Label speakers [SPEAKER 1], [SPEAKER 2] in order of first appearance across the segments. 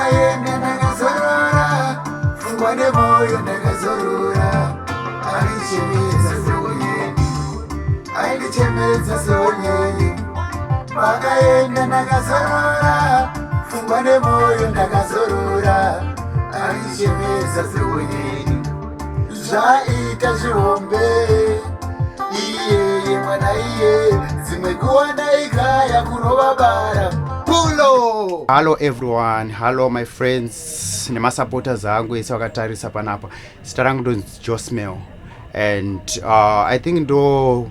[SPEAKER 1] Pakaenda ndakazorora, pfungwa nemoyo ndakazorora. Aindichemedza seonyenye, aindichemedza seonyenye. Pakaenda ndakazorora, pfungwa nemoyo ndakazorora. Aindichemedza seonyenye. Zvaita zvihombe, iyeye mwana iye, dzimwe nguva ndaigaya kurova bara. Pulo!
[SPEAKER 2] Hello everyone, hello my friends nemasupporters angu ese vakatarisa panapa. Zita rangu ndonzi Josmel and I think ndo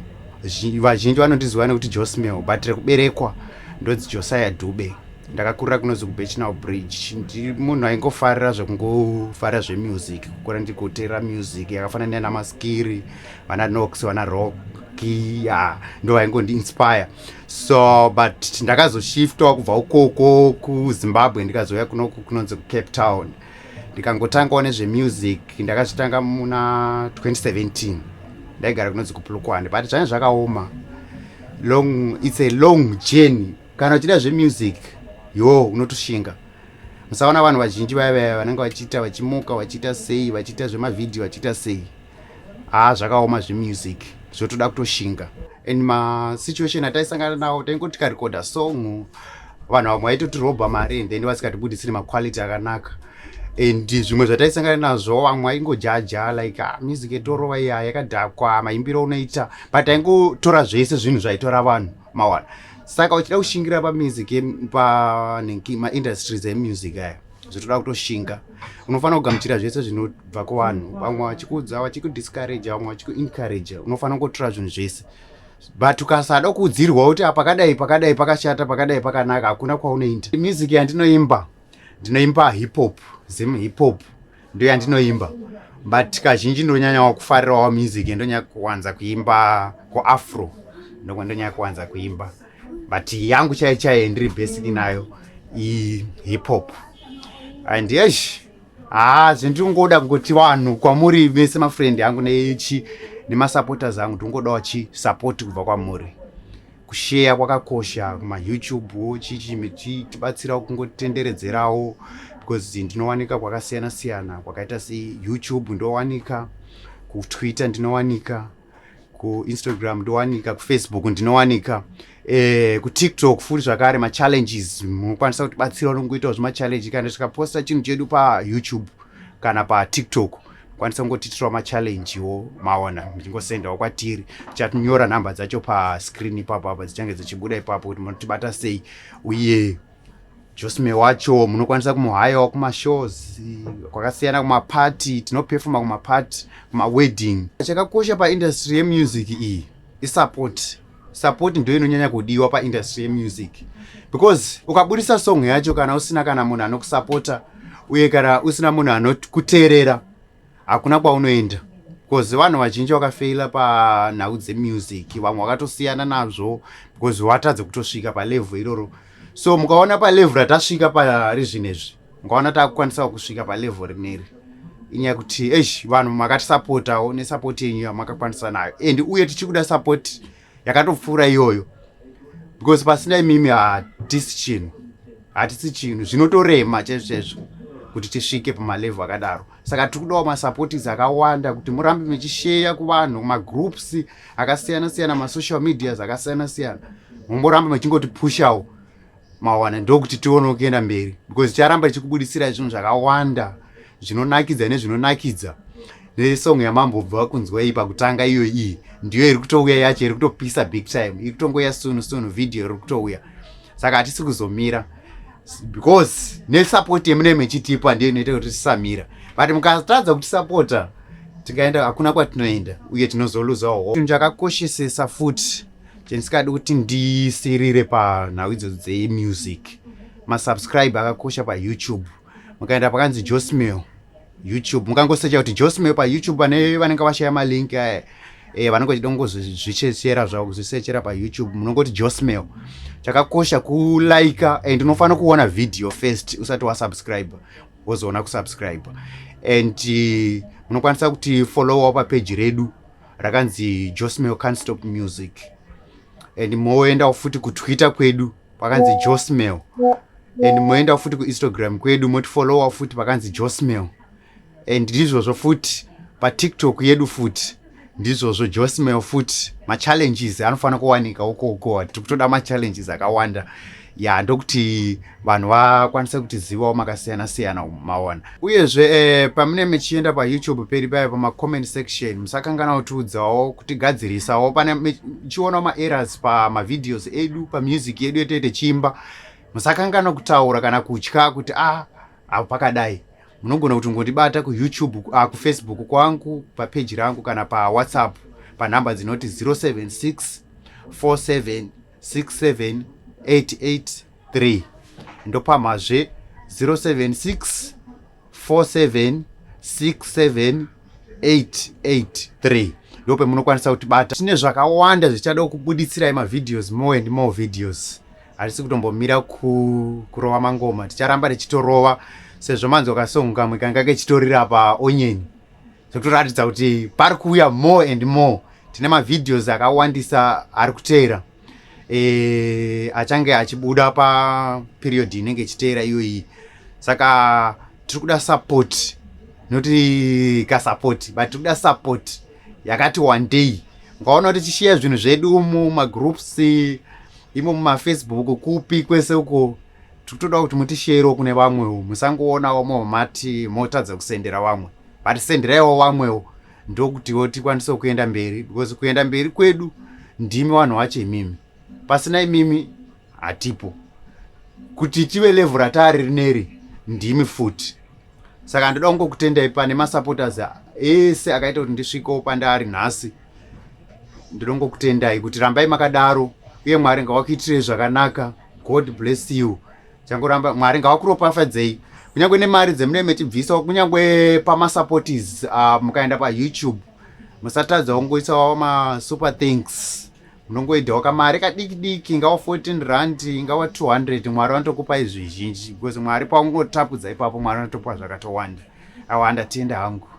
[SPEAKER 2] vazhinji vanondiziva nekuti Josmel, but rekuberekwa ndonzi Josiah Dube. Ndakakurira kunonzi kuBirchenough Bridge. Ndi munhu aingofarira zvekungofarira zvemusic, kukura ndikoteerera music yakafanana namaskiri, vana Nox, vana Rocky, ya ndo vaingondi-inspire. So but ndakazoshiftawo kubva ukoko kuZimbabwe, ndikazouya kunoku kunonzi kuCape Town, ndikangotangawo nezvemusic. Ndakazvitanga muna 2017. Ndaigara kunonzi kuPolokwane, but zvange zvakaoma. Long, it's a long journey. Kana uchida zvemusic, yo unotoshinga. Musaona vanhu vazhinji vaya vaya vanenge vachiita, vachimuka, vachiita sei, vachiita zvemavhidhiyo, vachiita sei. Haa, zvakaoma zvemusic, zvotoda kutoshinga. And masituation ataisangana nawo, taingoti tikarekodha song, vanhu vamwe vaitotirobha mari and then vasingatibudisiri maquality akanaka. And zvimwe zvataisangana nazvo, vamwe vaingojaja like, ah, music yetorova iya yakadhakwa, maimbiro unoita, but taingotora zvese zvinhu zvaitora vanhu mawana. Saka uchida kushingira pamusic, maindustries emusic aya, zvotoda kutoshinga. Unofanira kugamuchira zvese zvinobva kuvanhu, vamwe vachikuudza, vachikudiscourage, vamwe vachikuencourage. Unofanira kungotora zvinhu zvese, but ukasada kuudzirwa kuti pakadai pakadai pakashata, pakadai pakanaka, hakuna kwaunoenda. Music yandinoimba, ndinoimba hip hop, Zim hip hop ndo yandinoimba, but kazhinji ndonyanyawo kufarirawo music, ndonyanya kuwanza kuimba kuafro, ndonyanya kuwanza kuimba. But yangu chaiyo chaiyo ndiri basic nayo ihip hop. And yes, haa, zvendingoda kungoti vanhu kwamuri vese, mafriend angu nechi nemasupporters angu, ndingodawo chisupport kubva kwamuri. Kusheya kwakakosha kumaYouTube, chichi tibatsirawo kungotenderedzerawo, because ndinowanika kwakasiyana siyana, kwakaita seYouTube ndowanika, kuTwitter ndinowanika, kuInstagram ndowanika, kuFacebook ndinowanika, kuTikTok futi zvakare. Machallenges, munokwanisa kutibatsirawo nokungoitawo zvimachallenge. Kana tikaposta chinhu chedu paYouTube kana paTikTok, kwanisa kungotiitirawo machallengewo, maona, muchingosendawo kwatiri. Tichanyora nhamba dzacho pascreen ipapo apa, dzichange dzichibuda ipapo kuti munotibata sei. Uye Josme wacho munokwanisa kumuhayawo kumashows kwakasiyana, kumapati, tinopefoma kumapati, kumawedding. Chakakosha paindustry yemusic iyi isupport. Support ndo inonyanya kudiwa paindustry yemusic, because ukabudisa song yacho, kana usina kana munhu anokusapota, uye kana usina munhu anokuteerera, hakuna kwaunoenda, because vanhu vazhinji vakafeila panhau dzemusic, vamwe vakatosiyana nazvo because vatadza kutosvika palevel iroro. So mukaona palevel ratasvika pari zvinezvi, mukaona takukwanisawo kusvika palevel rineri, inyaya yekuti eish, vanhu makatisapotawo nesupport yenyu yamakakwanisa nayo. And uye tichikuda support yakatopfuura iyoyo, because pasina imimi hatisi chinhu, hatisi chinhu. Zvinotorema chaizvo chaizvo kuti tisvike pamalevel akadaro. Saka tiri kudawo masupports akawanda, kuti murambe muchisheya kuvanhu, kumagroups akasiyana siyana, masocial medias akasiyana siyana, mumboramba muchingotipushawo, mawana, ndokuti tionewo kuenda mberi, because ticharamba tichikubudisirai zvinhu zvakawanda zvinonakidza nezvinonakidza. Nesong yamambobva kunzwa iyi pakutanga iyo, iyi ndiyo iri kutouya yacho, iri kutopisa big time, iri kutongoya soon soon, video iri kutouya. Saka hatisi kuzomira, because nesupport yemunee mechitipa ndiyo inoita kuti tisamira. But mukatadza kutisapota, tikaenda, hakuna kwatinoenda, uye tinozoluzawo. Chinhu chakakoshesesa futi chendisikadi kuti ndisirire panhau idzodzo dzemusic, masubscribe akakosha paYouTube. Mukaenda pakanzi Josmail YouTube, mukangosecha kuti Josmail paYouTube, pane vanenge vashaya malink aya, vanenge vachida kungozvichechera zvavo, kuzvisechera paYouTube, munongoti Josmail. Chakakosha kulaika, and unofanira kuona video first usati wasubscribe, wozoona kusubscribe. And munokwanisa kuti followawo papeji redu rakanzi Josmail Can't Stop Music, and moendawo futi kuTwitter kwedu pakanzi Josmail. And moenda futi kuInstagram kwedu, motifollowa futi pakanzi Josmel. And ndizvozvo futi paTikTok yedu futi, ndizvozvo, Josmel futi. Machallenges anofanira kuwanika ukoko. Tiri kutoda machallenges akawanda ya, ndokuti vanhu vakwanise kutizivawo makasiyana siyana, maona. Uyezve pamune muchienda paYouTube peri paya, pamacomment section, musakangana kutiudzawo, kutigadzirisawo pane muchionawo maerrors pamavideos edu, pamusic yedu yetee tichiimba. Musakangana kutaura kana kutya kuti a apo pakadai. Munogona kuti ngondibata kuYouTube, kuFacebook kwangu, papeji rangu, kana paWhatsApp panhamba dzinoti 076 47 67 883. Ndopamhazve, 076 47 67 883, ndo pemunokwanisa kutibata. Tine zvakawanda zvichada kubuditsirai mavideos, more and more videos. Hatisi kutombomira kurova mangoma, ticharamba tichitorova sezvo manzwa kasong kamwe kanga kechitorira paonyeni, zvekutoratidza kuti pari kuuya more and more. Tine mavideos akawandisa ari kuteera, achange achibuda paperiod inenge ichiteera iyoyi. Saka tiri kuda support, noti kasupport, but tiri kuda support yakati one day. Mukaona kuti tichishiya zvinhu zvedu mumagroups imo, mumaFacebook, kupi kwese uko, tiri kutoda kuti mutisherewo kune vamwewo. Musangoonawo momati motadza kusendera vamwe, but senderaiwo vamwewo, ndokutiwo tikwanise kuenda mberi, because kuenda mberi kwedu ndimi vanhu vacho imimi. Pasina imimi hatipo. Kuti tive level ratari rineri, ndimi futi. Saka ndoda kungokutendai pane masupporters ese akaita kuti ndisvikewo pandari nhasi. Ndinongokutendai kuti rambai makadaro, uye Mwari ngawakuitirei zvakanaka. God bless you. Changoramba, Mwari ngawakuropafadzei, kunyange nemari dzemunenge mechibvisawo, kunyange pamasupports. Mukaenda paYouTube, musatadza kungoisawo masuper thanks. Munongoidawo kamari kadiki diki, ingawa 14 rand, ingawa 200, Mwari vanotokupai zvizhinji, because Mwari paungotapudza ipapo, Mwari vanotopa zvakatowanda. Awa, ndatenda hangu.